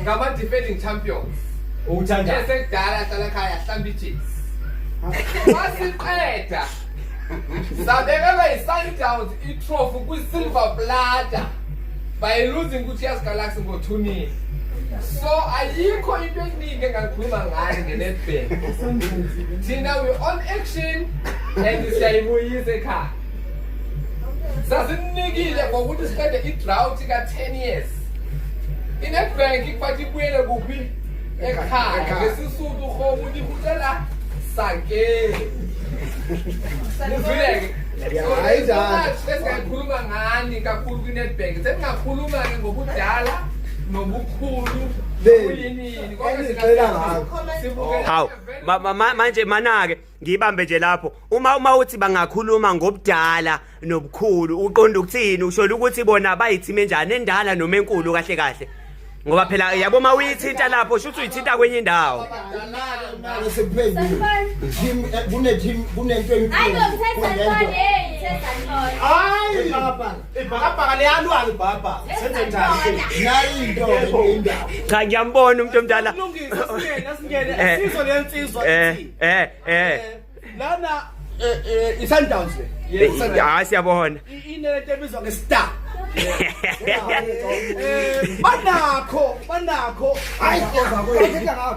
Ngama-defending champions. Uthanda. Esekudala ahlala ekhaya ahlamba ijezi. Masiqeda sabekelwa yi-Sundowns i-trophy kwi-silver platter by losing ku-TS Galaxy ngo-2-0. So ayikho into eningi engakhuluma ngayo nge-Nedbank. Thina we on action and siyayibuyisa ekhaya. Sasinikile ngokuthi siqede i-drought ka-10 years. I-Nedbank kufanele ibuyele kuphi? Ekhaya. NgesiSuthu kgomo di kgutlela sakeng. Nizwile-ke? So Hayi there's so njalo. much esingayikhuluma ngani kakhulu kwi-Nedbank. Sesingakhuluma-ke ngobudala nobukhulu Beni. kuyinini konke. Engicela ngakho. Sibukele Hawu, manje manake ngibambe nje lapho. Uma uthi bangakhuluma ngobudala nobukhulu, uqonda ukuthini? Usho ukuthi bona bayithime enjani, endala noma enkulu kahle kahle? Ngoba phela yabo, uma uyithinta lapho, shuthi uyithinta kwenye indawo. Manje sekuphendule. Team kune team, kunento enkulu. Hayi bo, ngithe sanibona, hey, ngithe sanibona. Hayi. Ibhakabhaka. Ibhakabhaka liyalwa, ibhakabhaka. Senze njani? Nayi into indaba. Cha, ngiyambona umuntu omdala. Kulungile, asingene, asingene. Sizwe le nsizwa ithi. Lana i-Sundowns le. Hayi, siyabona. Inento ebizwa nge-star. Banakho, banakho. Hayi, ngakho.